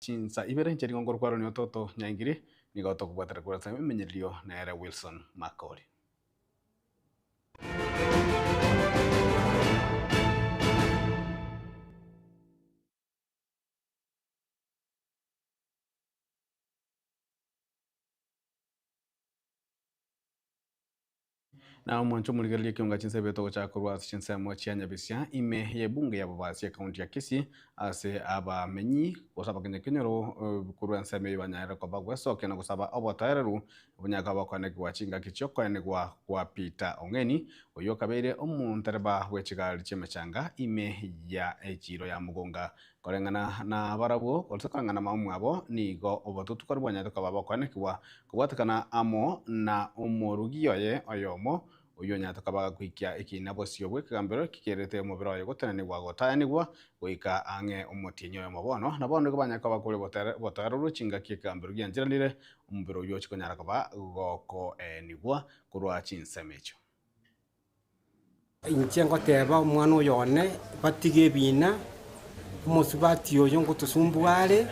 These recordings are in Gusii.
Chinsa ibere inche nigo nkorokwa Aaron Ototo Nyaingiri, nigo tokobwatera korwa ase emenyererio nere Wilson Makori. Na omwancho omorigereria ekionga chinsa ibere togochaka korwa ase chinsemo chia Nyabisia ime y'ebunge ya Bobasi ekaunti ya Kisii ase abamenyi gose abakenyakenyoro korwa ensemo eyio banyarire koba gwesokia na gosaba obotoereru bonyare koba bokoenekigwa chingaki chiokoenigwa kwa Peter Ong'eni oyio okabeire omontereba bwechigari chiemechanga ime ya echiro ya Mugunga Koreng'ana nabarabwo, gose koreng'ana namamwabo, nigo obotutukanu bwanyarete koba bokoenekigwa kobwatekana amo na omorugi oye oyomo, oyio onyarete koba agakoikia ekiina bosio bw'ekegambero kikerete omobere oye gotenenigwa gotaenigwa goika ang'e omotienyi oyomo bono. Na bono nigo banyare koba kore obotoereru chingaki ekegambero giancheranire, omobere oyio ochie konyara koba gokoenigwa korwa chinsemo echio. Inche ngoteba omwana oyo one, batige ebiina, omosubati oyo ngotosumbua are,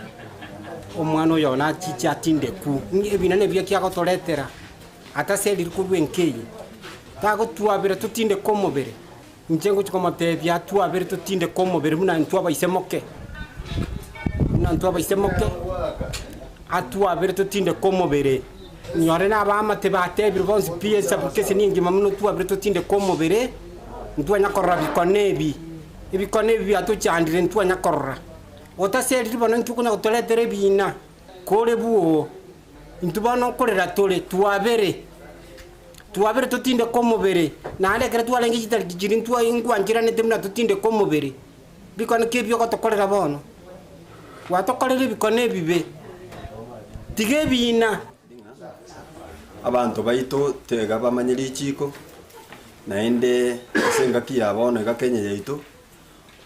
omwana oyo one achiche atindeku. Ebiina nebiya ki agotoretera, ataseriri korwa enka eye, tagotwabera totindeke omobere, inche ngochia komotebia atwabere totindeke omobere buna intwe abaisemoke, buna intwe abaisemoke, atwabere totindeke omobere. Nyore nabaamate batebire bonsi pi esabu kese nengima muno twabire totindeke omobere, ntwanya korora bikone ebi, ebikone ebi biatochandire ntwanya korora. Otaseriri bono intwe konya gotoretera ebiina, kore bwoo, intwe bono nkorera tore, twabere, twabere totindeke omobere, naende ekero twarenge chitariki chiria ntwa nkwancheranete buna totindeke omobere, Bikone ki ebi ogotokorera bono? Gwatokorire ebikone ebibe, tiga ebiina. Abanto baito tega bamanye richiiko, naende ase engaki ya bono iga Kenya yaito,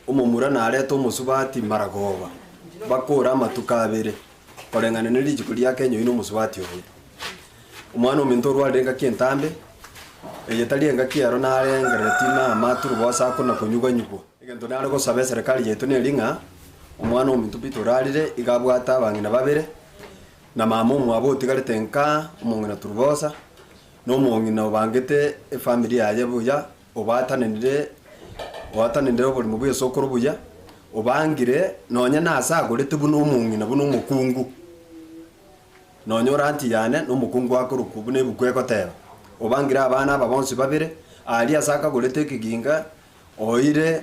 omomura narete omosubati maragoba, bakore amatuko abere, koreng'ana ne richiko ria Kenya oyio na omosubati oye. Omwana ominto orwarire engaki entambe, eye tari engaki ero narengereretie mama turubosa akona konyuganyugwa. Egento nare gosaba eserekari yaito neri ng'a, omwana ominto Peter orarire iga abwate abang'ina babere, na mama omwabo otigarete nka, omong'ina Turubosa, na omong'ina obangete efamiri yaye buya, obatanenire oatanenire oborimo bwa esokoro buya, obangire nonye nase agorete buna omong'ina buna omokungu. Nonya ore anti yane, na omokungu akorokwa buna ebuku egoteba, obangire abana aba bonsi babere, aria ase akagorete ekeginga, Oire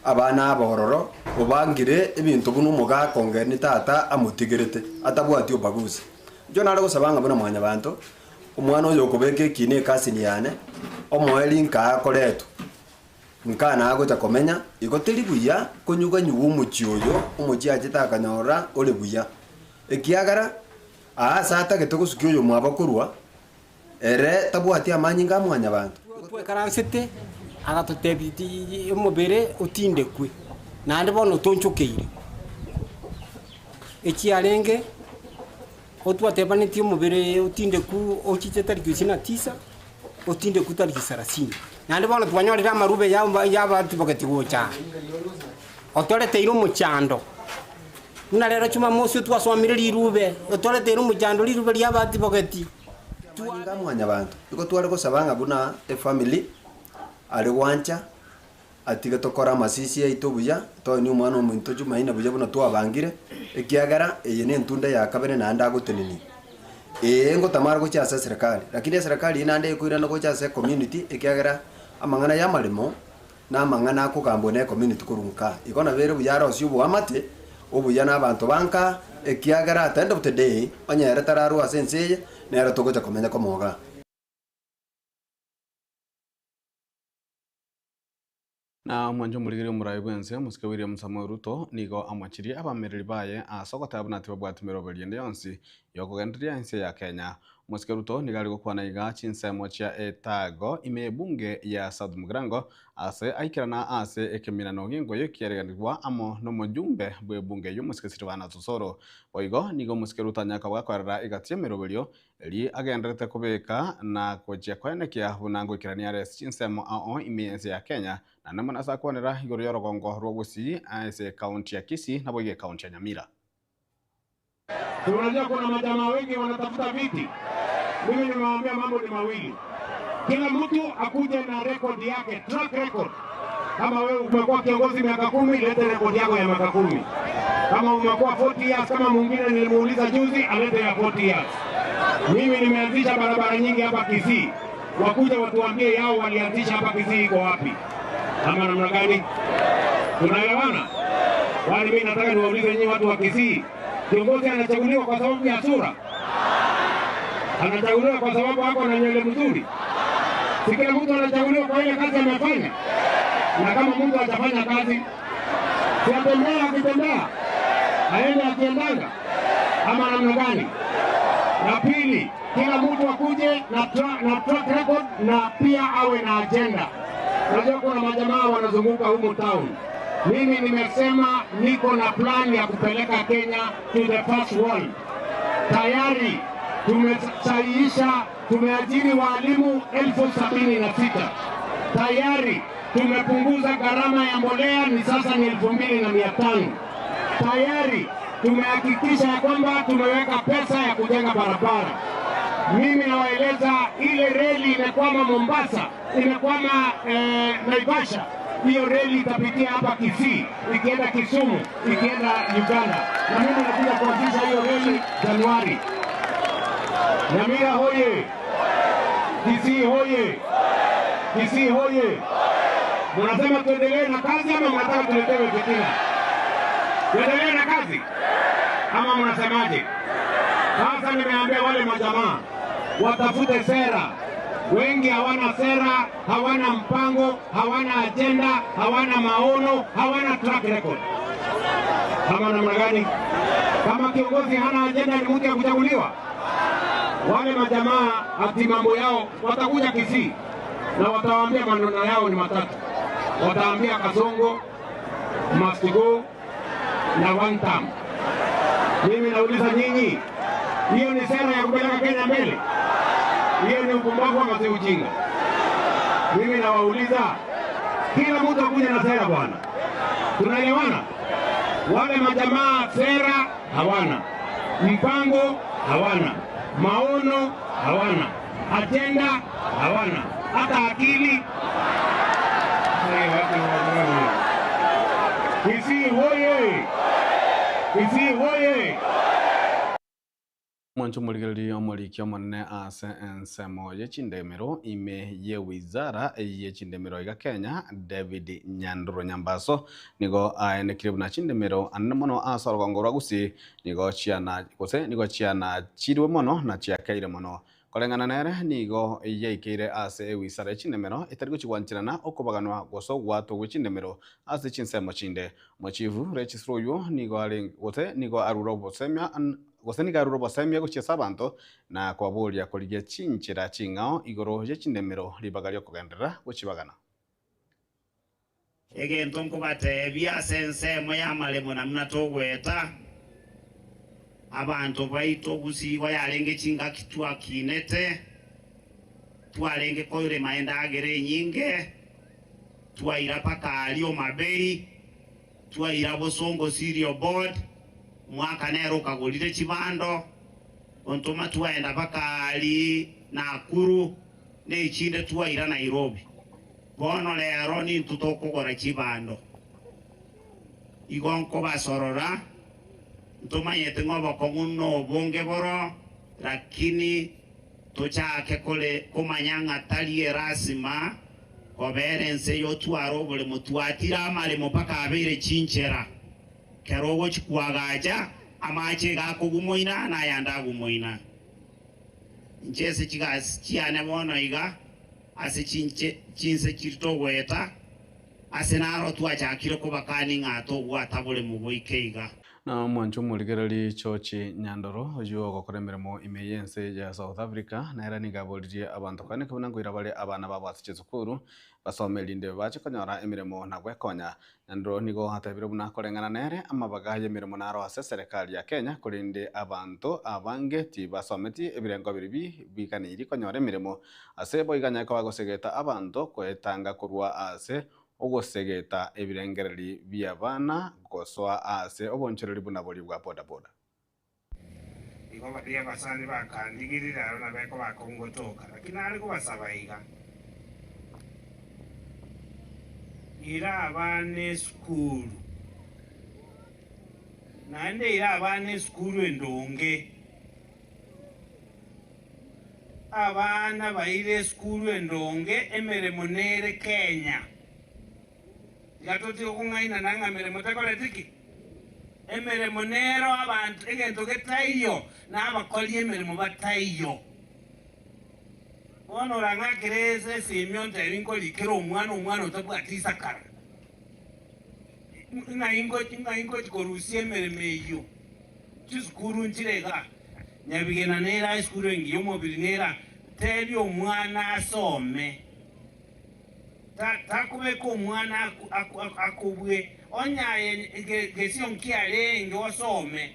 abana aba ororo, obangire ebinto buna omogaka ongeni tata amotigerete, atabwati obagusi. Inche nare gosaba ng'a buna mwanyabanto, omwana oyo okobeka ekiina ekasini yane, omoe rinka akoretwe, nka nagocha komenya, igo teri buya konyuganyugwa omochie oyo, omochie achete akanyora ore buya. Ekiagera, aa ase atagete gosukia oyomwabo korwa, Ere tabwati amanyinga a mwanyabanto. Twekaransete, agatotebia ti omobere otindekwe, naende bono otonchokeire. Echiarenge, otwatebanetie omobere otindekwe ochiche tariki isini na tisa, otindekwe tariki sarasini. Naende bono twanyorire amarube ya ya abatibogeti gocha aa, otoreteire omochando, buna rero jumamosi otwasomire rirube, otoreteire omochando rirube ria abatibogeti. Amanyinga a mwanyabanto, igo tware gosaba ng'a buna efamily are gwancha atige tokore amasisi aito buya, toenie omwana ominto Jumaine buya buna twabangire, ekiagera eye ne entunda ya kabere naende agotenenia. Ee ngotamare gochia ase eserekari, lakini eserekari eyio naende ekoirana gocha ase ecommunity ekiagera amang'ana ya amaremo na amang'ana akogambwa ne ecommunity korwa nkaa. Igo nabo ere buya arosie oboamate obuya na abanto ba nkaa, ekiagera at the end of the day, onye ere tararwa ase ense eye, nere togocha komenya komoga. Na omwancho omorigereria omorai bw'ense, omosike William Samoei Ruto, nigo amochirie abamereri baye ase ogoteba buna tibabwati meroberio ende yonsi y'okogendereria ense ya Kenya. Omosike Ruto nigo are gokwana iga chinsemo chia etago ime y'ebunge ya South Mugirango ase aikerana ase ekeminano gi'engoyo kiareganigwa amo nomojumbe bw'ebunge eyio omosike Silvanus Osoro. Boigo nigo omosike Ruto anyare koba gakoerera egati y'emeroberio Erio agendererete kobeka na gochia koenekia buna ngoikerania are ase chinsemo ao ime y'ense ya Kenya, naende mono ase akwanera igoro y'orogongo rwa Gusii ase ekaunti ya Kisii naboigo ekaunti ya Nyamira. Si unajua kuna majamaa wengi wanatafuta viti. Mimi nimewaambia mambo ni mawili, kila mtu akuje na rekodi yake, track record. Kama wewe umekuwa kiongozi miaka 10, lete rekodi yako ya miaka 10. Kama umekuwa 40 years, kama mwingine nilimuuliza juzi, alete ya 40 years. Mimi nimeanzisha barabara nyingi hapa Kisii, wakuja watuambie yao walianzisha hapa Kisii iko wapi, ama namna gani? Tunaelewana? Wali mimi nataka niwaulize nyinyi watu wa Kisii, kiongozi anachaguliwa kwa sababu ya sura? Anachaguliwa kwa sababu ako na nywele mzuri? Si kila mtu anachaguliwa kwa ile kazi amefanya? Na kama mtu hajafanya kazi, si atembea akitembea, aende akiendanga, ama namna gani? Na pili, kila mtu akuje na track record na pia awe na agenda. Unajua kuna majamaa wanazunguka humu town. Mimi nimesema niko na plan ya kupeleka Kenya to the first world. Tayari tumesahihisha, tumeajiri walimu 76,000. Tayari tumepunguza gharama ya mbolea ni sasa ni 2,500. Tayari tumehakikisha ya kwamba tumeweka pesa ya kujenga barabara. Mimi nawaeleza ile reli imekwama Mombasa, imekwama Naivasha. Hiyo reli itapitia hapa Kisii, ikienda Kisumu, ikienda Uganda. Na mimi nakuja kuanzisha hiyo reli Januari. Nyamira hoye! Kisii hoye! Kisii hoye! Mnasema tuendelee na kazi ama mnataka tuletewe fitina? Tuendelee na kazi ama mnasemaje? Sasa nimeambia wale majamaa watafute sera. Wengi hawana sera, hawana mpango, hawana agenda, hawana maono, hawana track record. Kama namna gani? Kama kiongozi hana agenda, ni mtu ya kuchaguliwa? Wale majamaa ati mambo yao watakuja Kisii na watawaambia maneno yao ni matatu. Wataambia Kasongo must go na one term. Mimi nauliza nyinyi, hiyo ni sera ya kupeleka Kenya mbele? Hiyo ni upumbavu ama si ujinga? Mimi nawauliza, kila mtu akuja na sera bwana. Tunaelewana? Wale majamaa sera hawana, mpango hawana, maono hawana, agenda hawana, hata akili. Kisii hoye! Kisii hoye! Mwancho morigereria omoriki omonene ase ensemo yechindemero ime ye wizara yechindemero iga Kenya David Nyanduro Nyambaso nigo aenekire buna chindemero anene mono ase orogongo rwa Gusii nigo chiana gose nigo chiana chiriwe mono na chiakeire mono koreng'ana nere nigo yaikeire ase ewizara echindemero etari gochigwancherana okobaganwa gose ogwatwa gwa echindemero ase chinsemo chinde. Omochifu Regis oyo nigo are gose nigo arure obosemia gose nigo arure obosemia gochiesa abanto na kwaboria korigia chinchera ching'ao igoro ya chindemero ribaga riokogenderera gochibagana. Egento nkobatebia ase ensemo ya amaremo namuna togweta abantu baito Gusii yarenge chingaki twakinete twarenge koirema endagera enyinge twaira paka ario Mabei twaira Bosongo Cereal Board mwaka nero ukagurire chibando ontoma twaenda paka ali Nakuru nechinde twaira Nairobi bono lero nintu tokogora chibando igo nkobasorora ntumanyete ng'obokong'u nobonge boro lakini tuchake kole kumanya ng'atari erasima kobere ense yotwara oboremo twatire amaremo mpaka abeire chinchera kero ogochikwagacha amache gakogumoina nayande agumoina inche ase chigasi chiane bono iga ase chinse chiri togweta ase naro twachakire kobakani ng'a togwata boremo boike iga. Na mwancho omorigereri George Nyandoro oyo ogokora emeremo ime y'ense ya South Africa nere nigo aboririe abanto kane kobuna nkoira bare abana babo ase chisukuru basome erinde bache konyora emeremo na gwekonya. Nyandoro nigo atebire buna koreng'ana nere amabaga y'emeremo naro ase serikali ya Kenya korinde abanto abange tibasometi ebirengo biribi biganiri konyora emeremo ase boiganya kobagosegeta abanto koetanga korwa ase ogosegeta ebirengereri bia abana gosoa ase obonchoreri buna bori bwa bodaboda. Igo baria abasani bakandigiria aro na beko bakongotoka, naki nare kobasaba iga, Ira abana esukuru, naende ira abana esukuru endonge. Abana baire esukuru endonge, emeremo nere Kenya. Tiga totige kong'ainana ng'a meremo tekoreti ki? Emeremo nero abanto, egento getaiyo, na abakori emeremo bataiyo. Bono orang'akere ase esimi ontebi nkorikere omwana, omwana otabwati isakara. Ng'ai ngochi ng'ai ngochi korusia emeremo eyio? Chisukuru nchire igaa, Nyabigena nere aa esukuru engiya, omobiri nere aa, tebia omwana asome. Takobeka omwana akobue, onye aye gesio nkiarenge osome,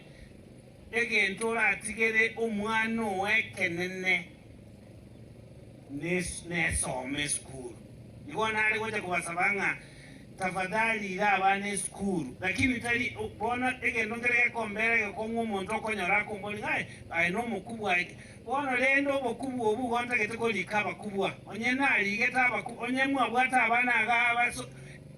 egento oratigere omwana oo ekenene nesome esukuru. Igo nare gocha kobasaba ng'a tafadhali ira abana esukuru, lakini tari bono egento nkere gekombera egekong'u omonto okonyora akomboria ng'a aye nomokubwa aye. Bono rende obokubwa obwo igo ntagete korika abakubwa, onye narigete abakubwa, onye mwabwate abana iga abaso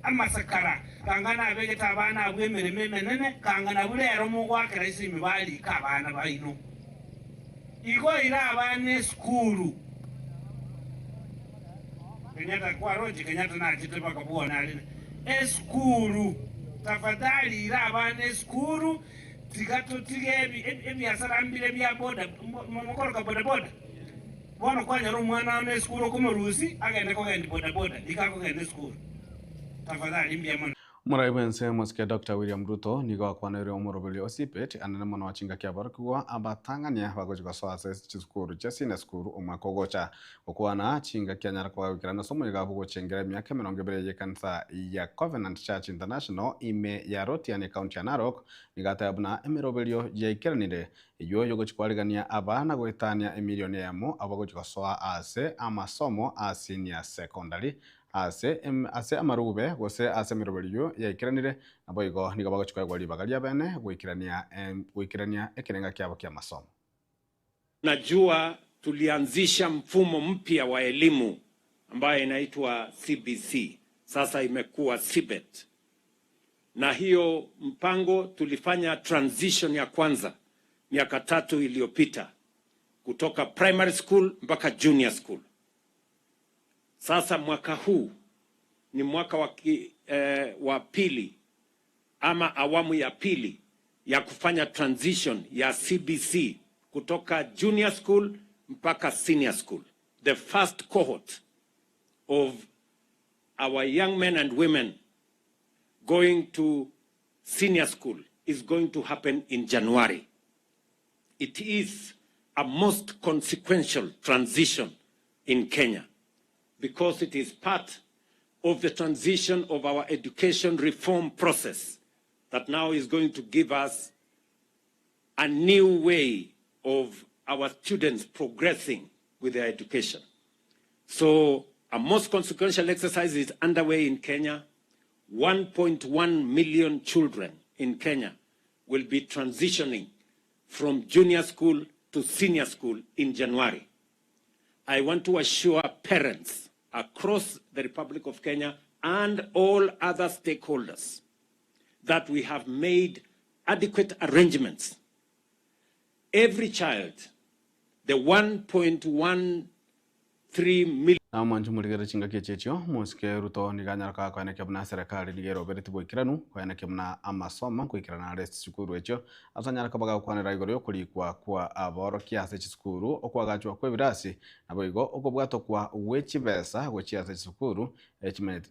amasakara, kanga nabegete abana abwo emeremo emenene, kanga nabwo rero mogoakera isimi barike abana baino. Igo ira abana esukuru. Kenyatta kwaroche Kenyatta nachete mpaka bwone arire esukuru. Tafadhali ira abana esukuru. Tiga totige ebiasara mbire bia boda, mokoroka bodaboda. Bono kwanyora omwana one esukuru okomorusia agende kogendia bodaboda, nigo akogenda esukuru. Tafadhali mbuya mono. Omorai bw'ense omosike Doctor William Ruto nigo akwaneire omoroberi o CPET anene mono chingaki aborokigwa abatang'ania bagochia gosoa ase chisukuru chia senior school omwaka ogocha. Gokwana chingaki anyare koba goikerana ase omoyega bw'ogochengera emiaka emerongo ebere y'ekanisa ya Covenant Church International ime ya Rotian ecounty ya Narok Nigo ateba buna emeroberio yaikeranire, eyio y'ogochia koarigania abana goetania emilioni eyemo abwo bagochia gosoa ase amasomo a senior secondary ase ase amarube gose ase emeroberio yaikeranire, naboigo nigo bagochia koegwa ribaga riabene goikerania goikerania ekerenga kiabo ki'amasomo. Najua tulianzisha mfumo mpya wa elimu ambayo inaitwa CBC, sasa imekuwa CBET. Na hiyo mpango tulifanya transition ya kwanza miaka tatu iliyopita kutoka primary school mpaka junior school. Sasa mwaka huu ni mwaka wa, ki, eh, wa pili ama awamu ya pili ya kufanya transition ya CBC kutoka junior school mpaka senior school. The first cohort of our young men and women going to senior school is going to happen in January. It is a most consequential transition in Kenya because it is part of the transition of our education reform process that now is going to give us a new way of our students progressing with their education. So a most consequential exercise is underway in Kenya. 1.1 million children in Kenya will be transitioning from junior school to senior school in January. I want to assure parents across the Republic of Kenya and all other stakeholders that we have made adequate arrangements. Every child, the 1.13 million Na omwancho morigere chingaki echi echio, mosike Ruto nigo anyare koa koenekia buna eserekari nigo eroberetie boikeranu, koenekia buna amasomo nkoikerana are ase chisukuru echio, ase anyare koba gagokwanera igoro y'okorikwa kwa aborokia ase chisukuru, okoagachwa kw'ebirasi, naboigo okobwatokwa gwe chibesa gochia ase chisukuru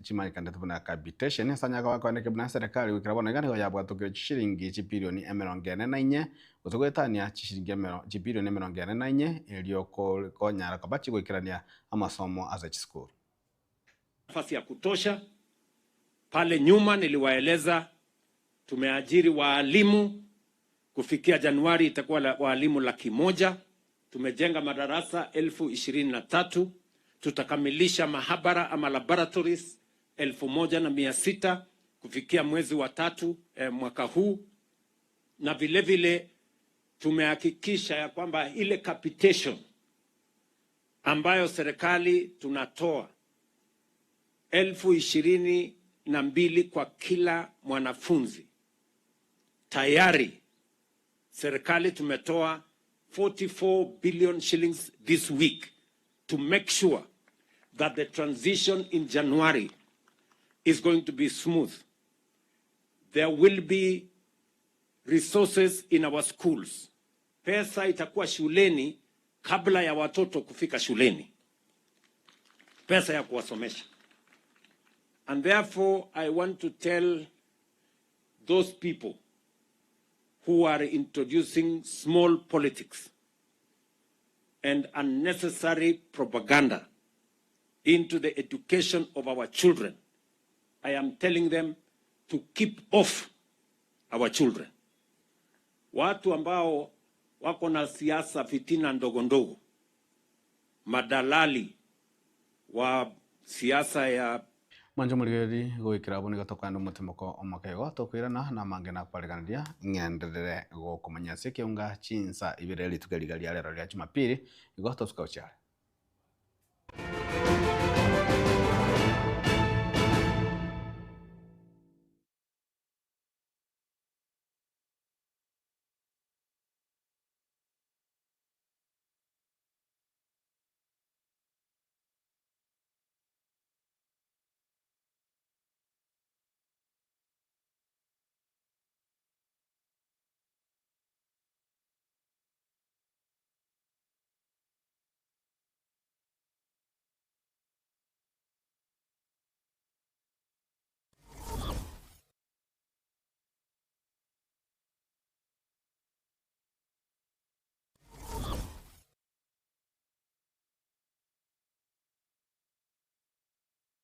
chimanyekanete buna capitation. Ase anyare koba gakoenekia buna eserekari goikera bono iga nigo yabwatokire chishiringi chipirioni emerongo ene na inye gose goetania chishiringi chipirioni emerongo ene na inye erio konyara koba chigoikerania amasomo ase chisukuru. Nafasi ya kutosha. Pale nyuma niliwaeleza tumeajiri waalimu kufikia Januari itakuwa la, waalimu 100,000. Tumejenga madarasa 23,000. Tutakamilisha mahabara ama laboratories 1,600 kufikia mwezi wa tatu mwaka huu, na vile vile Tumehakikisha ya kwamba ile capitation ambayo serikali tunatoa 22,000 kwa kila mwanafunzi, tayari serikali tumetoa 44 billion shillings this week to make sure that the transition in January is going to be smooth. There will be resources in our schools. Pesa itakuwa shuleni kabla ya watoto kufika shuleni, pesa ya kuwasomesha. And therefore I want to tell those people who are introducing small politics and unnecessary propaganda into the education of our children, I am telling them to keep off our children. Watu ambao wako na siasa fitina ndogo ndogo, madalali wa siasa ya Mwancho morigereria goikera abwo nigo tokoenda omotimoko omokego tokoirana na amange nakwariganiria ng'enderere gokomanya ase ekeunga chinsa ibere rituko riga ria rero ria Jumapili igo tosuka gochiare.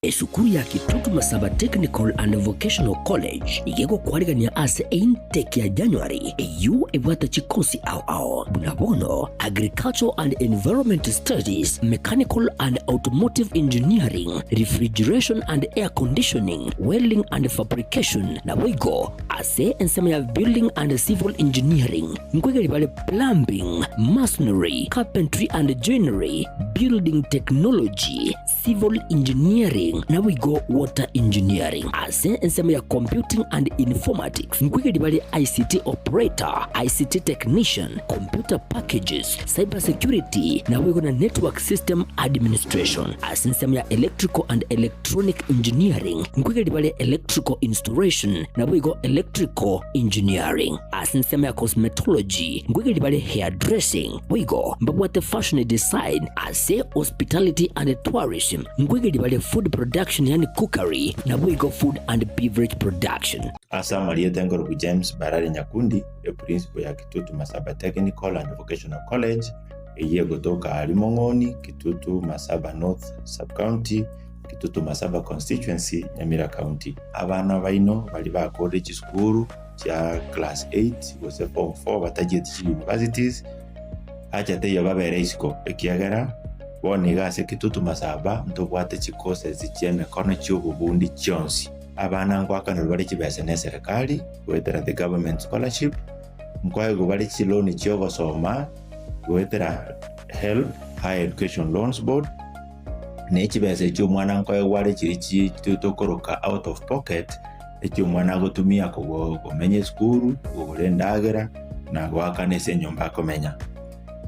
Esukuru ya Kitutu Masaba Technical and Vocational College igegokwarigania ase eintake ya January eyio ebwate chikosi ao ao buna bono Agricultural and Environment Studies, Mechanical and Automotive Engineering, Refrigeration and Air Conditioning, Welding and Fabrication naboigo ase ensemo ya Building and Civil Engineering nkoigeri bare Plumbing, Masonry, Carpentry and Joinery, Building Technology, Civil Engineering naboigo Water Engineering. Ase ensemo ya Computing and Informatics nkoigeri bare ICT Operator, ICT Technician, Computer Packages, Cyber Security naboigo na Network System Administration. Ase ensemo ya Electrical and Electronic Engineering nkoigeri bare Electrical Installation naboigo Electrical Engineering. Ase ensemo ya Cosmetology nkoigeri bare Hairdressing boigo mbabwate Fashion Design. Ase Hospitality and Tourism nkoigeri bare Food Production yani Cookery naboigo Food and Beverage Production. Ase amarieta nkorokwa James Barari Nyakundi, eprinciple ya Kitutu Masaba Technical and Vocational College, eyio egotoka aria Mong'oni, Kitutu Masaba North Sub-County, Kitutu Masaba Constituency, Nyamira County. Abana baino baria bakorire chisukuru chia class 8 gose form 4 batachieti chi universities, acha teiyo babere isiko ekiagera bono iga ase Kitutu Masaba ntobwate chicourses chia emikono chia obobundi chionsi. Abana ngoakanirwe bare chibesa na eserikali goetera the government scholarship, nkoegwa bare chiloan chia ogosoma goetera HELB, Higher Education Loans Board, na echibesa echio omwana nkoegwa are chiri chi tokoroka out of pocket, echio omwana agotumia komenya esukuru, kogora endagera, na goakana ase enyomba akomenya.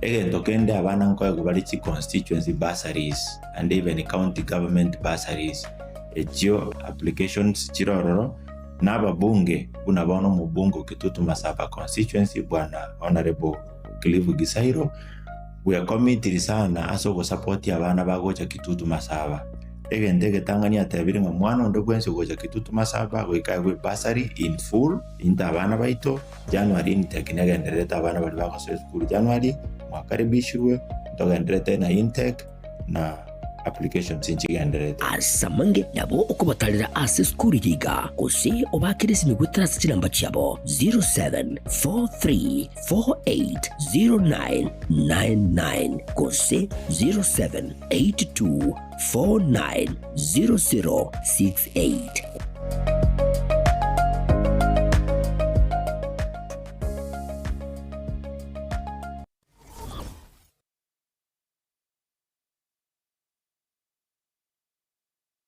Egento kende abana nkoegwa bare chi constituency bursaries and even county government bursaries. Echio applications chirororo na ababunge buna bono omobunge o Kitutu Masaba constituency bwana Honorable Cliff Gisairo bwekomitiri sana ase ogosupport abana bagocha Kitutu Masaba. Egento egetang'ani atebire ng'a mwana onde bwensi gocha Kitutu Masaba goika aegwe bursary in full into abana baito January intake negendererete abana baria bagosoa esukuru January mwakaribishirwe ntogenderete na intake na applications nchigenderete. Ase amange nabo okobatarera ase esukuru eye iga, gose obakere esimi goetera ase chinamba chiabo 0743480999 gose 0782490068.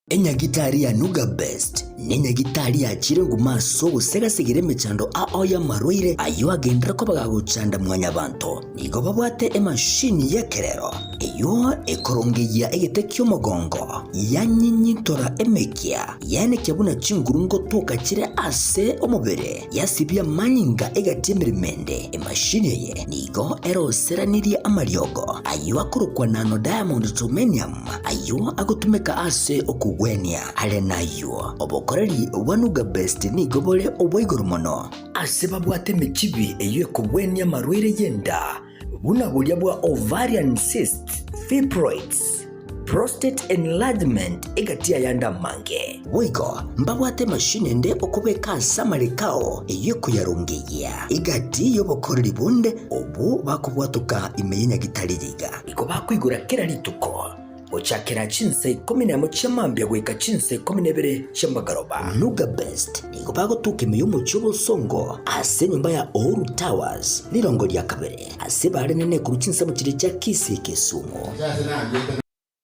Enyagitari ya Nuga Best nenyagitari yachire nguma ase ogosegasegera emechando ao y'amarwaire ayio agenderere koba gagochanda mwanyabanto. Nigo babwate emashini y'ekerero eyio ekorongeyia egete ki'omogongo, yanyinyintora emekia, yaenekia buna chinguru ngotoka chire ase omobere, yasibia amanyinga egati emeremo ende. Emashini eye nigo eroseranirie amariogo ayio akorokwa nano diamond germanium, Ayio agotumeka ase okogwenia. Are nayio, obokoreri bwa Nuga Best nigo bore obwa igoro mono. Ase babwate emechibi eyio ekogwenia amarwaire y'enda, buna boria bwa ovarian cysts, fibroids, prostate enlargement egati y'ayande amange. Boigo mbabwate emashini ende okobeka ase amareko ao eyio ekoyarongeyia egati y'obokoreri bonde obwo bakobwatoka ime y'enyagitari riga. Igo bakoigora kera rituko, gochakera chinsa ikomi nemo chia mambia goika chinsa ikomi na ibere chi'amagoroba. Nuga Best nigo bagotuka ime y'omochie obosongo ase enyomba ya Uhuru Towers, rirongo ria kabere, ase bare nene korwa chinsemo chiria chia Kisii Kisumu. Inche ase nandiete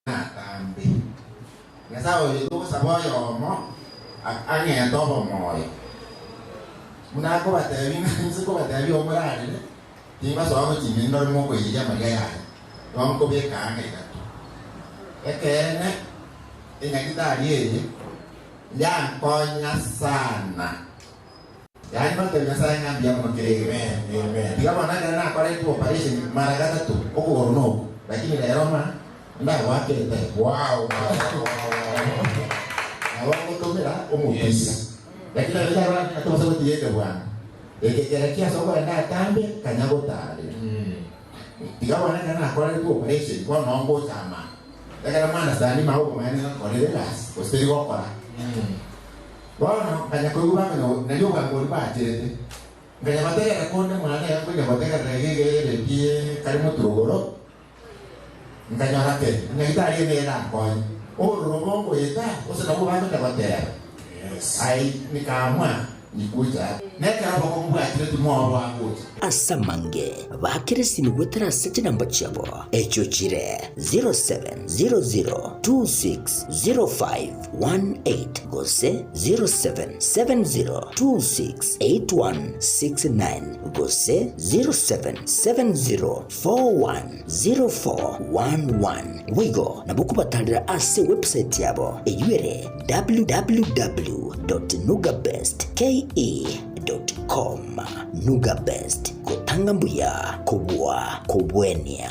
natambe. Nyasae oyo togosaba oyomo ang'ete obomoyo. Buna akobatebia ng'a inse kobatebia omorarere, tingosoa gochia ime ndore mokoiyeria amariga yaya, igo nkobeka ang'e iga tu. Ekeene, enyagitari eye yankonya sana. Yaani ngotebia Nyasae ng'a mbuya mono kera egento. Tiga bono ekero nakoretwe operation mara gatato okogoro noku, lakini rero ma ndagoakete. Nabo ngotomera omopira. Lakini aye tarora ng'a tobasa gotiga eke bwango. Eke kera kiase okorenda atambe kanya gotarera. Tiga bono ekero nakoretwe operation bono noo ngocha ama. Ekero mwana sani mao obomaene nakorire egasi gose teri gokora. Bono nkanya koigwa bang'ina nario obwango boria bacherete. Nkanya gotegerera konde mwane iga nkonya gotegerera iga iga eredio kare moturogoro, nkanyora ke nyagitari eye nigo erankonye. Obororo bongoeta gose nabwo bagocha goteba, Ai nikaamua nikuja hapa. Nekero obokong'u bwachire timoboa gocha. Ase amange bakeresini goetera ase chinamba chiabo, echio chire 0700260518 gose 0770268169 gose 0770410411. Boigo nabo kobatarera ase website yabo eyio ere www.nugabestke.com. Nuga Best, gotanga mbuya kobua kobwenia.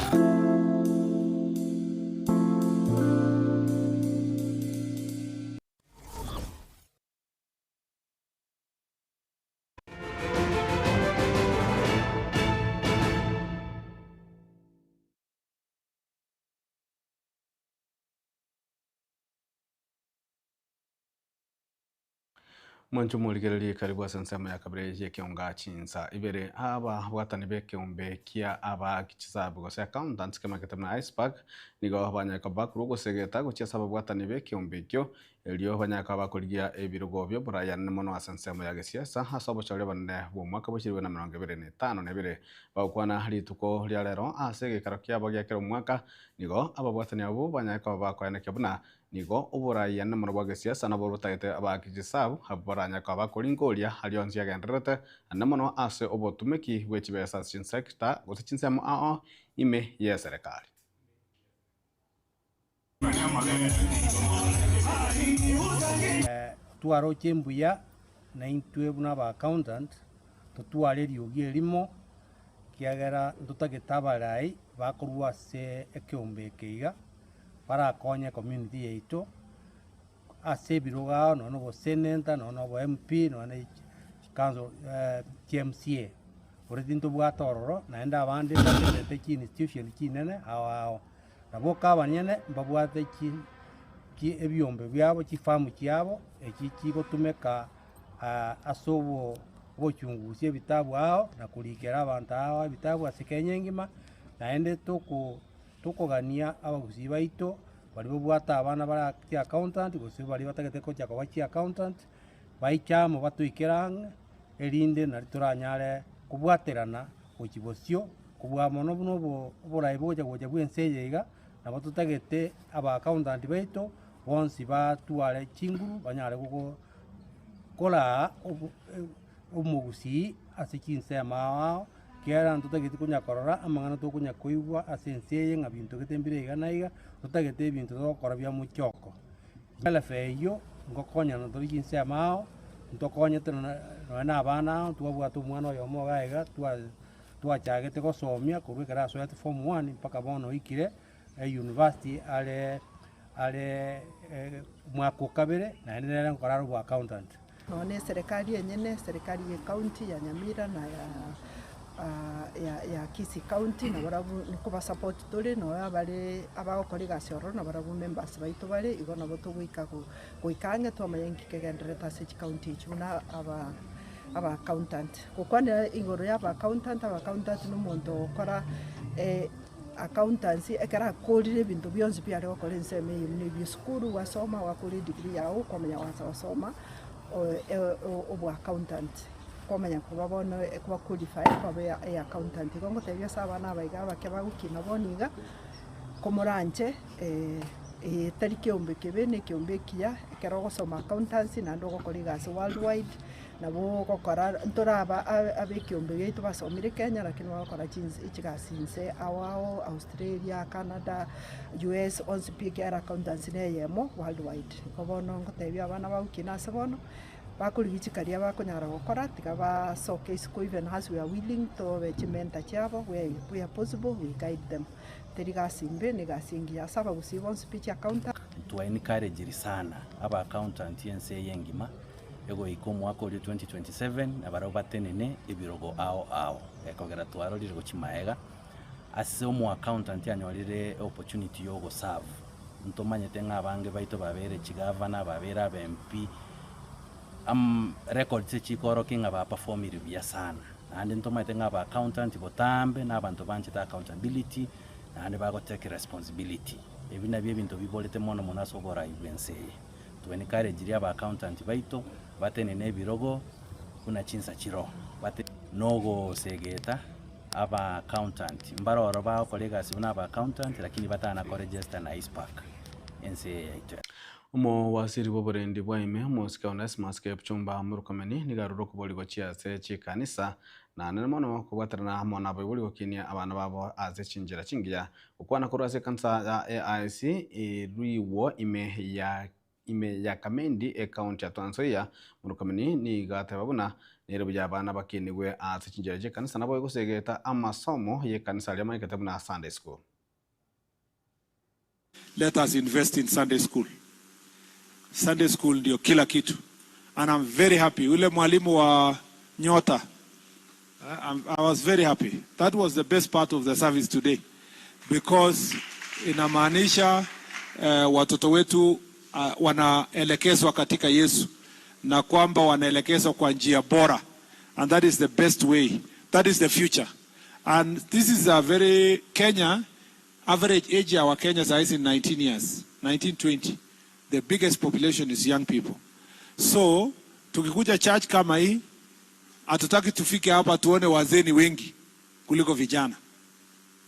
Mwanche omorigererie karibu ase ensemo ya kabere y'ekeonga chinsa ibere. Aba bwatani b'ekeombe kia abaaki chisabu gose accountants kemanyete buna ICPAK nigo banyare koba bakorwa ogosegeta gochia ase ababwatani b'ekeombe ekio erio banyare koba bakorigia ebirogo bi'oboraia mono ase ensemo ya gesiasa ase obochori obonene bw'omwaka bwa 2052. Bagokwana rituko ria rero ase egeikaro kiabo gia kera omwaka nigo ababwatani abwo banyare koba bakoenekia buna Nigo oboraia mono bwa gesiasa nabwo botagete abaaki chisabu abwo baranyare koba bakoringoria aria onsi agendererete, naende mono ase obotumeki bwe chibesa ase chinsecta gose chinsemo ao ime y'eserekari. Twaroche mbuya naintwe buna aba accountant totware eriogi erimo ekiagera ntotagete abarai bakorwa ase ekeombe eke iga. barakonye ecommunity yaito ase ebirogo ao nonya na obosenator nonya na obo MP nonya na chicouncil chi MCA. Already ntobwate ororo naende abande mbagenderete chi institution chinene ao ao. Nabo abanyene mbabwate chi chi ebiombe biabo chifamu chiabo echi chigotumeka ase obo obochungusia ebitabu ao na korikera abanto ao ebitabu ase Kenya engima naende toko. Tokogania abagusii baito baria babwate abana bare chiaccountant gose baria batagete gocha koba chiaccountant, baiche amo batoikere ang'e, erinde nari toranyare kobwaterana gochia bosio, kobua mono buna obo oborai bogocha gocha bwa ense eye iga, nabo totagete aba accountant baito. Bonsi batware chinguru banyare gogo koraa obo omogusii ase chinsemo ao ao, ekiagera ntotageti konya korora amang'ana tokonya koigwa ase ense eye ng'a binto gete mbire iga na iga, totagete ebinto togokora bia mochoko. Elefe eyio ngokonyana tore chinsemo ao, ntokonyete nonye na abana aba, twabwate omwana oyomo iga iga twa twachagete gosomia korwa ekero asoete form one mpaka bono oikire eyunivasiti are are omwaka o kabere, naende nere nkora are oboaccountant. Nonya na eserekari enyene, eserekari ye county ya Nyamira na ya ya ya Kisii county nabarabwo nkobasupport tore nonya abare abagokora egasi ororo nabarabwo members baito bare, igo nabo togoika go goika ang'e twamanya inki kegendererete ase chicounty echi buna aba aba accountant. Gokwanera igoro ya aba accountant, aba accountant na omonto ogokora accountancy ekero akorire ebinto bionsi biare gokora ensemo eye buna ebia esukuru gwasoma gwakora edegree yago kwamanya goansa gosoma obwa accountant kwamanya koba bono kwa qualify kwaba e accountant. Igo ngotebia ase abana aba iga abake bagokina bono iga, komoranche eye tari keombe kebe na ekeombe ekiya ekero ogosoma accountancy naende ogokora egasi worldwide. Nabo ogokora ntoraba abekiombe giaito basomire Kenya lakini bagokora chigasi inse ao ao Australia, Canada, US onsi pi ekiagera accountancy na eyemo worldwide. Igo bono ngotebia abana bagokina ase bono, bakorigia chikaria bakonyara gokora tiga basoke isiko even as we are willing tobe chimentor chiabo where where possible we guide them. Teri gasi mbe na egasi engiya ase abagusii bonsi pi chiaccountant. Twa encouraged sana aba accountant ense eye engima. Egoika omwaka oria 2027 nabarabwo batenene ebirogo ao ao, ekogera twarorire gochia maega ase omoaccountant anyorire eopportunity ya ogoserve. Ntomanyete ng'a abange baito babeire chigavana, babeire aba MP, am records echikorokia ng'a baperformire buya sana. Naende ntomanyete ng'a aba accountant botambe na abanto banchete accountability, naende bagotake responsibility. Ebi nabio ebinto biborete mono mono ase oborai bwa ense eye. To encourage aba accountant baito batenene ebirogo buna chinsa chiroo bate nogosegeta aba accountant mbare oro bagokora egasi buna aba accountant lakini batana koregister na ICPAK ense eye yaito. Omowasiri bw'oborendi bwa ime omosike Onesmus Kipchumba Murkomen nigo arure okoborigwa chiase chi'ekanisa na nene mono kobwaterana amo nabaibori gokinia abana babo ase chinchera chingiya Gokwana korwa ase ekanisa ya AIC erigwo ime ya ime ya Kamendi ekaunti ya Trans Nzoia, Murkomen nigo ateba buna nere buya abana bakinigwe ase chinchera chi'ekanisa nabo egosegeta amasomo y'ekanisa aria amanyekete buna Sunday School. Let us invest in Sunday school. Sunday school ndio kila kitu. And I'm very happy. Ule mwalimu wa Nyota, eh, I was very happy. That was the best part of the service today because inamaanisha eh, watoto wetu uh, wanaelekezwa katika Yesu na kwamba wanaelekezwa kwa njia bora and that is the best way. That is the future. And this is a very Kenya average age ya Wakenya saa hizi ni 19 years, 19 20. The biggest population is young people. So tukikuja church kama hii, hatutaki tufike hapa tuone wazee ni wengi kuliko vijana.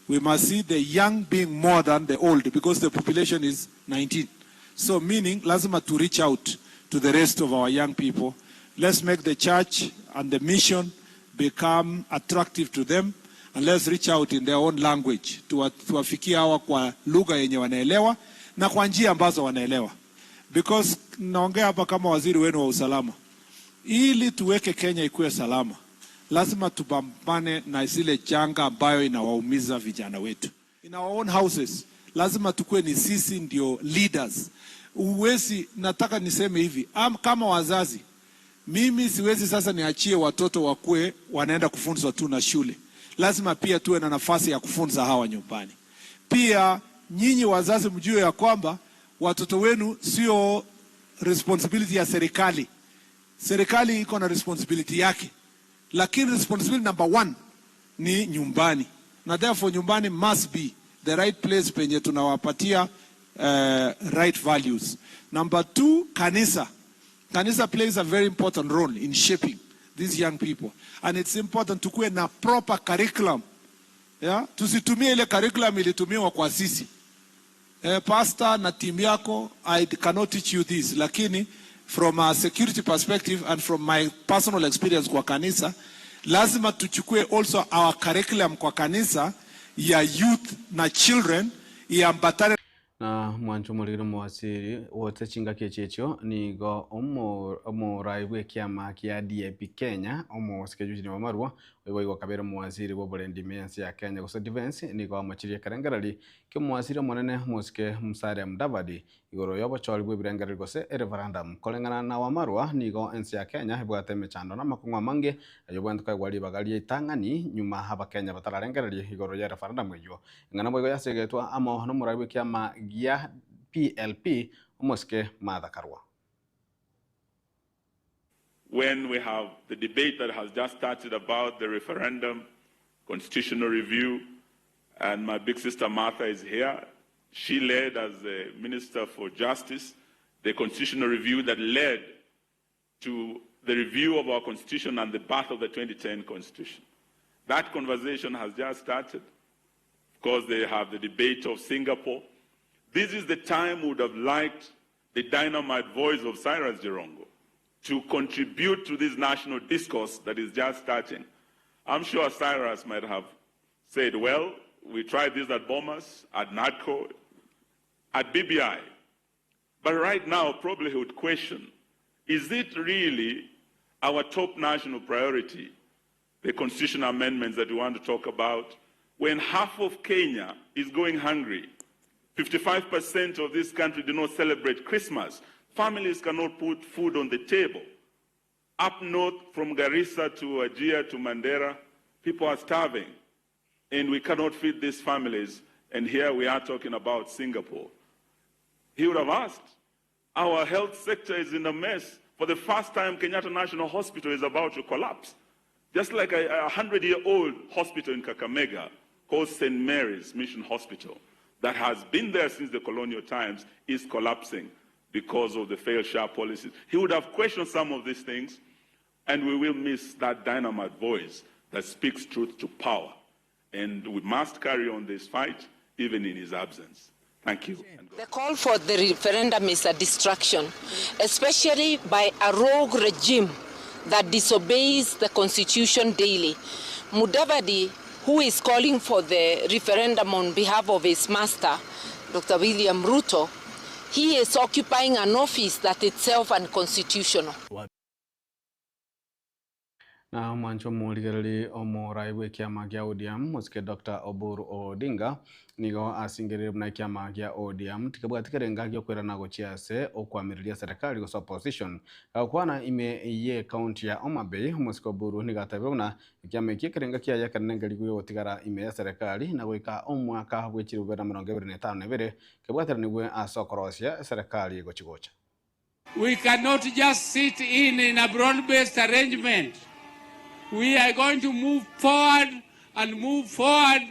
We must see the young being more than the old because the population is 19. So meaning lazima to reach out to the rest of our young people. Let's make the church and the mission become attractive to them and let's reach out in their own language. Tuwafikie hawa kwa lugha yenye wanaelewa na kwa njia ambazo wanaelewa. Because naongea hapa kama waziri wenu wa usalama. Ili tuweke Kenya ikuwe salama, lazima tupambane na zile janga ambayo inawaumiza vijana wetu. In our own houses, lazima tukue ni sisi ndio leaders. Uwezi, nataka niseme hivi, am, kama wazazi, mimi siwezi sasa niachie watoto wakue wanaenda kufunzwa tu na shule. Lazima pia tuwe na nafasi ya kufunza hawa nyumbani. Pia nyinyi wazazi mjue ya kwamba watoto wenu sio responsibility ya serikali. Serikali iko na responsibility yake, lakini responsibility number one ni nyumbani, na therefore nyumbani must be the right place penye tunawapatia right values. Number two, kanisa. Kanisa plays a very important role in shaping these young people and it's important tukuwe na proper curriculum yeah? Tusitumie ile curriculum ilitumiwa kwa sisi. Eh, pastor na team yako, I cannot teach you this, lakini from a security perspective and from my personal experience kwa kanisa, lazima tuchukue also our curriculum kwa kanisa ya youth na children iambatane Na mwancho omorigire omowasiri gose chingaki echi echio nigo omo omorai bwa ekiama kia DAP Kenya omosike Eugene Wamalwa oigo igo akabera omowasiri bwa oborendi ime y'ense ya Kenya gose Defence nigo amochirie ekerengereri kia omowasiri omonene omosike Musalia Mudavadi igoro y'obochori bw'ebirengereri gose ereferendum. Koreng'ana na Wamalwa nigo ense ya Kenya ebwate emechando na amakong'u amange ayio obwenerete koegwa ribaga ria ritang'ani nyuma abakenya batararengereria igoro y'ereferendum eyio. Eng'ana boigo yasegetwa amo nomorai bw'ekiama gia PLP, omosike Martha Karua. When we have the debate that has just started about the referendum, constitutional review, and my big sister Martha is here. She led as the Minister for Justice the constitutional review that led to the review of our constitution and the birth of the 2010 constitution. That conversation has just started. Of course, they have the debate of Singapore. This is the time we would have liked the dynamite voice of Cyrus Jirongo to contribute to this national discourse that is just starting. I'm sure Cyrus might have said, well, we tried this at Bomas, at NADCO, at BBI. But right now, probably he would question, is it really our top national priority, the constitutional amendments that we want to talk about, when half of Kenya is going hungry? 55% of this country do not celebrate Christmas. Families cannot put food on the table. Up north, from Garissa to Wajir to Mandera, people are starving. And we cannot feed these families. And here we are talking about Singapore. He would have asked, our health sector is in a mess. For the first time, Kenyatta National Hospital is about to collapse. Just like a 100-year-old hospital in Kakamega called St. Mary's Mission Hospital that has been there since the colonial times is collapsing because of the failed SHA policies. He would have questioned some of these things, and we will miss that dynamite voice that speaks truth to power. And we must carry on this fight, even in his absence. Thank you. The call for the referendum is a distraction, especially by a rogue regime that disobeys the constitution daily. Mudavadi, who is calling for the referendum on behalf of his master, Dr. William Ruto, he is occupying an office that itself unconstitutional. Na omwancho omorigereri omorai bw'ekiama gia ODM mosike Dr. Oburu Odinga nigo asingerire buna ekiama gia ODM tikebwati kerenga giokwerana gochia ase okwamireria serikali gose opposition. Gakwana ime ye county ya Homa Bay omosike Oburu nigo atabire buna ekiama eki ekerenga kiaye ekenene gotigara ime ya serikali na goika omwaka bw'echirubera na mirongo ebere na etano na ebere kebwateranigwe ase okorosia serikali gochigocha. We cannot just sit in, in a broad-based arrangement. We are going to move forward and move forward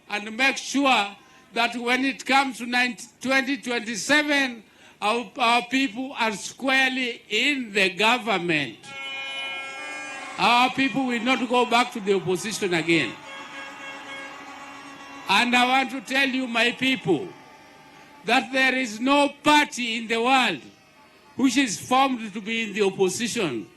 and make sure that when it comes to 2027, our people are squarely in the government. Our people will not go back to the opposition again. And I want to tell you, my people, that there is no party in the world which is formed to be in the opposition.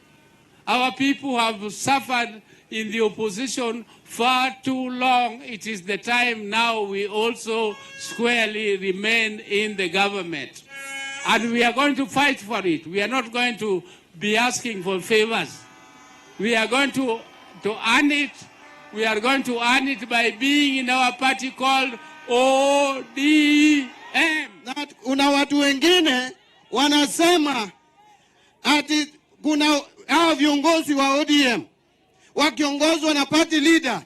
Our people have suffered in the opposition far too long. It is the time now we also squarely remain in the government. And we are going to fight for it. We are not going to be asking for favors. We are going to earn it. We are going to earn it by being in our party called ODM. Na kuna watu wengine wanasema ati kuna hao viongozi wa ODM wakiongozwa na party leader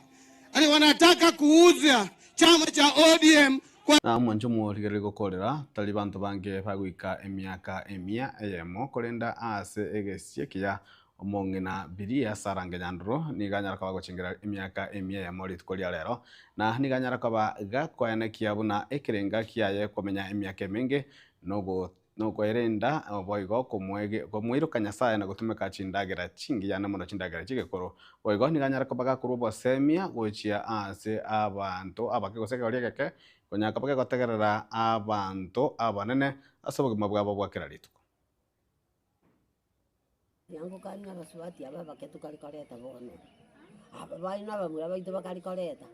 ati wanataka kuuza chama cha ODM kwa Na mwancho omorigereri gokorera tari banto bange bagoika emiaka emia eyemo korenda ase egesie kia omong'ina Biria Sarange Nyandoro nigo anyara koba gochengera emiaka emia eyemo rituko ria rero na nigo anyara koba gakoenekia buna ekerenga kiaye komenya emiaka emenge nogo Nokoerenda boigo komoiroka Nyasae na gotumeka chindagera chingiya na mono chindagera chi'egekoro. Boigo nigo anyare koba gakorwa obosemia gochia ase abanto abake gose ekegoria egeke, konya koba gegotegerera abanto abanene ase obogima bwabo bwa kera rituko. Ngokania abasubati aba abake tokare koreta bono, aba baino abamura baito bakare koreta,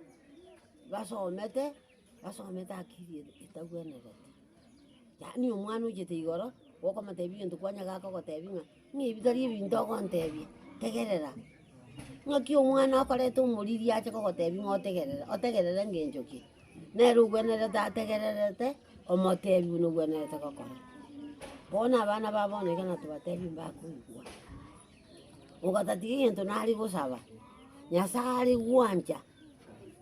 basomete, basomete akili etagwenereti. Yaani omwana ochete igoro, gokomotebia egento kwanya gakogotebia ng'a ng'a ebi tari ebinto ogontebia, tegerera. Ng'aki omwana okoreta omoriri ache kogotebia ng'a otegerere, otegerere ngencho ki? Nere ogwenerete ategererete, omotebi buna ogwenerete gokora. Bono abana ba bono iga natobatebi mbakoigwa, ogatatiga egento nare gosaba, Nyasaye are gwancha,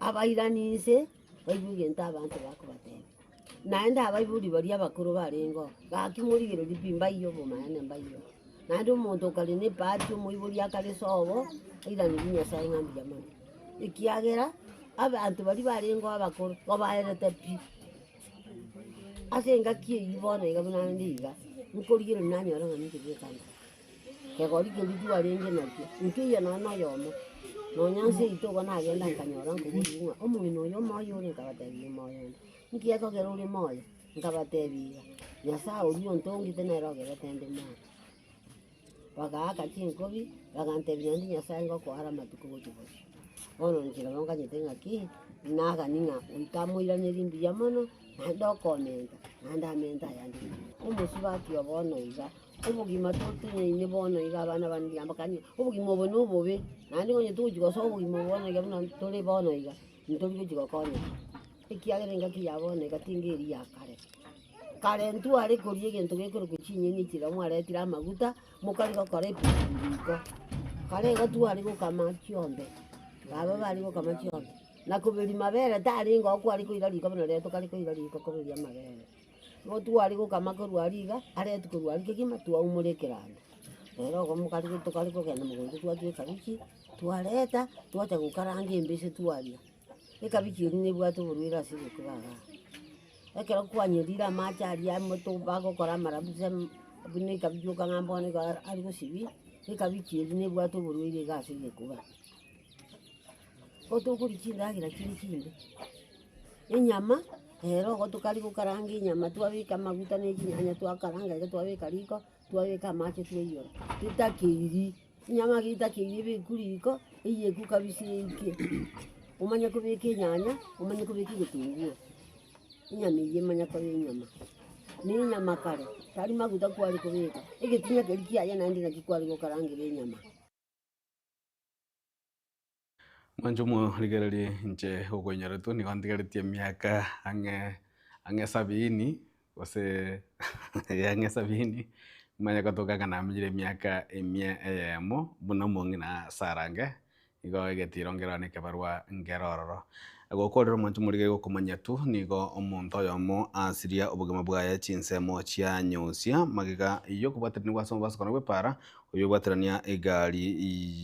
abairani inse, baigwe egento abanto bakobatebia. Naende abaibori baria abakoro barengeo, gaki morigereria pi mbaiyo obomaene mbaiyo. Naende omonto okare na ebahati omoibori akare sobo, airaneri Nyasaye ng'a mbuya mono. Ekiagera, abanto baria barengeo abakoro, babaerete pi. Ase engaki eyio bono iga buna ande iga, nkorigereria nanyora ng'a ninche bweka nkoro. Kegori keria twarenge nakio, nkeiyo nonya na oyomo, nonya nse yaito igo nagenda nkanyora nkoboria ng'a omong'ina oyo omoyo ore nkabatebia omoyo onde, nki ekogera ore moyo? Nkabatebia iga, Nyasaye oyio ontongete nere ogerete nde moyo. Bagaaka chinkobi, bagantebia naende Nyasaye ngokoare amatuko gochia bosio. Bono inche nabo nganyete ng'aki, nagani ng'a goika amoiranerie mbuya mono, naende okomenta, naende amente ayande mbuya. Omosubati o bono iga, obogima totenyaine bono iga abana bane rigia mbakanie, obogima obo na obobe, naende onye togochi gosoa obogima obo bono iga buna tore bono iga, ntori gochi gokonyeka, ekiagera engaki ya bono iga tinga eria ya kare. Kare ntware koria egento gekorokwa chinyeni chiria mwaretire amaguta, mokare gokora epiripiri riko. Kare igo tware gokama chiombe, baba bare gokama chiombe, na koberia mabere tarenge oo kware koira riko buna rero tokare koira riko koberia amabere. Igo tware gokama korwa aria iga, aretwe korwa aria kegima twaumora ekeranda. Rero igo mokare tokare kogenda mogondo twatwa ekabichi, twareta, twacha gokaranga embese twaria. Ekabichi eria nebwate oborwaire ase egekuba igaa. Ekero kwanyerire amache aria amoto bagokora amarabusa buna ekabichi okang'a bono iga are gosibia, ekabichi eria nebwate oborwaire iga ase egekuba. Gotokoria chindagera chire chimbe, enyama, ero igo tokari gokaranga enyama twabeka amaguta na echinyanya twakaranga iga twabeka riko, twabeka amache twaiyora, tetakeiri, enyama eye etakeiri ebekwe riko, eyekwe kabisa eike, omanye kobeka enyanya, omanye kobeka egetunguo, enyama eywo emanye koba enyama. Na enyama kare, tari maguta kware kobeka, egetinya keria kiaye naende naki kware gokarangera enyama. Mwanche omorigererie inche okoinyoretwe nigo ntigaretie emiaka ang'e ang'e sabini gose ang'e sabini, manye gotoka ng'a namenyire emiaka emia eyemo buna omong'ina Sarange, igo egetiro nkero na ekebarwa nkere ororo. Gokorera omwancho omorigereria gokomanya tu nigo omonto oyomo asiria obogima bwaye chinsemo chia nyusia magega y'okobwateranigwa ase omobasokano bw'epaara Oyobwaterania egari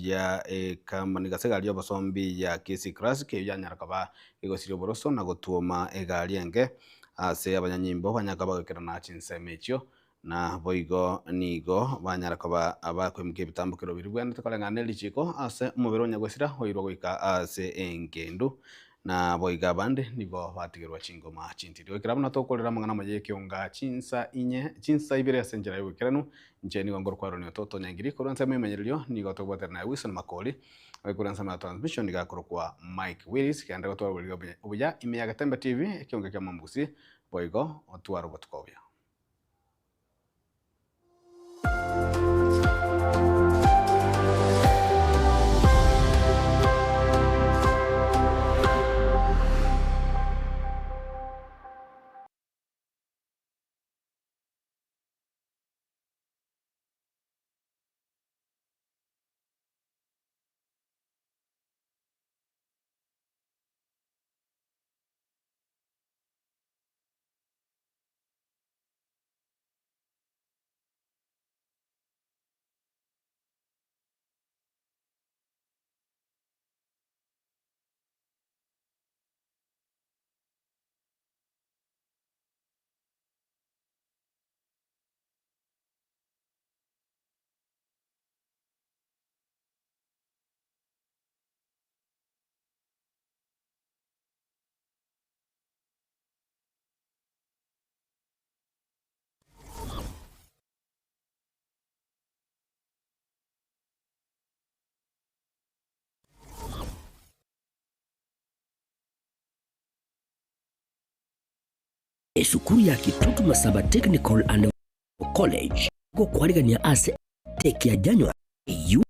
ya ekamani gose egari y'obosombi ya Kisii Classic eyio yanyara koba egosiria oboroso na gotuoma egari enge ase abanyanyimbo banyara koba bagoikerana chinsemo echio na boigo nigo banyara koba bakoimokia ebitambokero biria bibwenerete koreng'ana ne richiko ase omobere o nyagosira oirwe goika ase engendu. Na boigo abande nigo batigerwa chingoma chintindi. Goikera buna tokorera amang'ana amaya y'ekeonga chinsa inye, chinsa ibere ase enchera y'oboikeranu, inche nigo nkorokwa Aaron Ototo Nyangiri, korwa ensemo y'emenyererio nigo tokobwaterana naye Wilson Makori, ore korwa ensemo ya transmission nigo akorokwa Mike Willis, genda gotwara oboriri obuya ime ya Getembe TV, ekeonga kia Omombusi, boigo otware obotuko obuya. Esukuru ya Kitutu Masaba Technical and College gokwarigania ase intake ya January eyio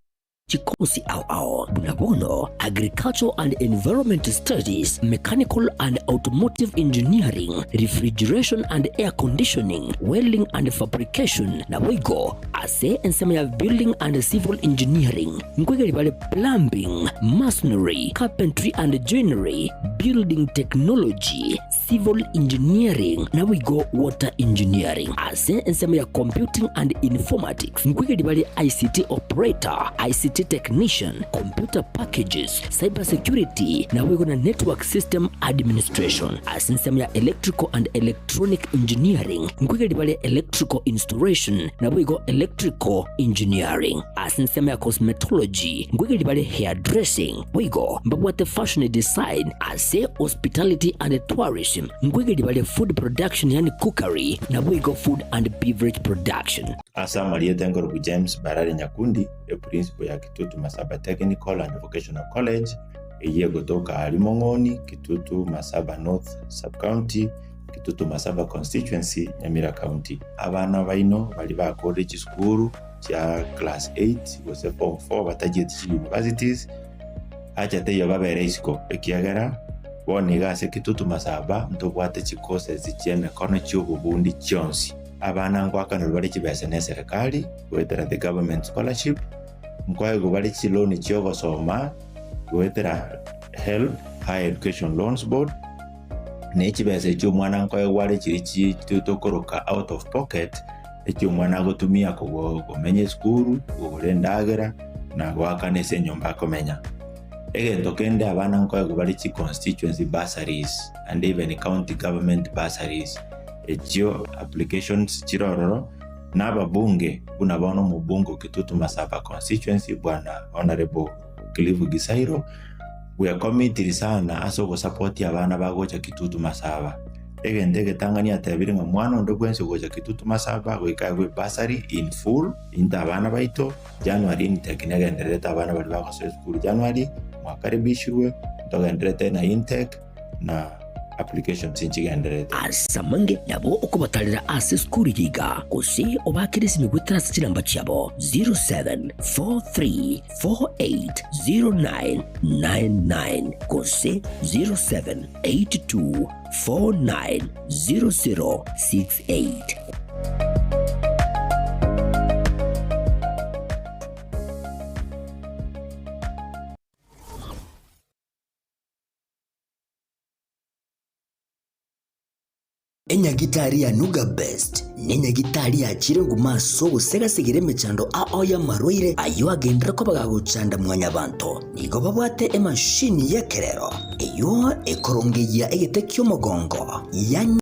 chikosi ao ao buna bono Agricultural and Environment Studies, Mechanical and Automotive Engineering, Refrigeration and Air Conditioning, Welding and Fabrication naboigo ase ensemo ya Building and Civil Engineering nkoigeria bare Plumbing, Masonry, Carpentry and Joinery, Building Technology, Civil Engineering naboigo Water Engineering. Ase ensemo ya Computing and Informatics nkoigeria bare ICT Operator, ICT Technician, Computer Packages, Cyber Security naboigo na Network System Administration. Ase ensemo ya Electrical and Electronic Engineering nkoigeria bare Electrical Installation naboigo Electrical Engineering. Ase ensemo ya Cosmetology nkoigeria bare Hairdressing boigo mbabwate Fashion Design Ase Hospitality and Tourism nkoigeria bare Food Production yaani Cookery naboigo Food and Beverage Production. Ase amarieta enkorubu James Barari Nyakundi, eprincipo ya Kitutu Masaba Technical and Vocational College, eyio egotoka aaria Mong'oni, Kitutu Masaba North Sub-County, Kitutu Masaba Constituency, Nyamira County. Abana baino baria bakorire chisukuru chia class 8 gose form 4 batachieti chi universities, Acha teiyo babere isiko, ekiagera bono iga ase Kitutu Masaba ntobwate chicourses chi'emekono chi'obobundi chionsi. Abana ngoakanerwa bare chibesa neserekari goetera the government scholarship, nkoegwa bare chiloan chi'ogosoma goetera HELB, Higher Education Loans Board, ne chibesa echio omwana nkoegwa are chiria chi tokoroka out of pocket, eki omwana agotumia komenya esukuru, kogora endagera, na goakana ase enyomba akomenya. Egento kende abana nkoegwa bare chi constituency bursaries and even county government bursaries, echio applications chire ororo, na ababunge buna bono omobunge o Kitutu Masaba constituency bwana Honourable Cliff Gisairo, bwekomitiri sana ase ogosupport abana bagocha Kitutu Masaba. Egento egetang'ani atebire ng'a mwana onde bwensi ogocha Kitutu Masaba goika aegwe bursary in full into abana baito, January intake negendererete abana baria bagosoa esukuru January mwakaribishirwe ntogendererete na intake na applications nchigendererete. Ase amange nabo okobatarera ase esukuru eye iga, gose obaakere esimi goetera ase chinamba chiabo 0743 480999 gose 0782 490068. Enyagitari ya Nuga Best nenyagitari yachire nguma ase ogosegasegera emechando ao y'amarwaire ayio agenderere koba gagochanda mwanyabanto. Nigo babwate emashini y'ekerero eyio ekorongeyia egete ki'omogongo, ya.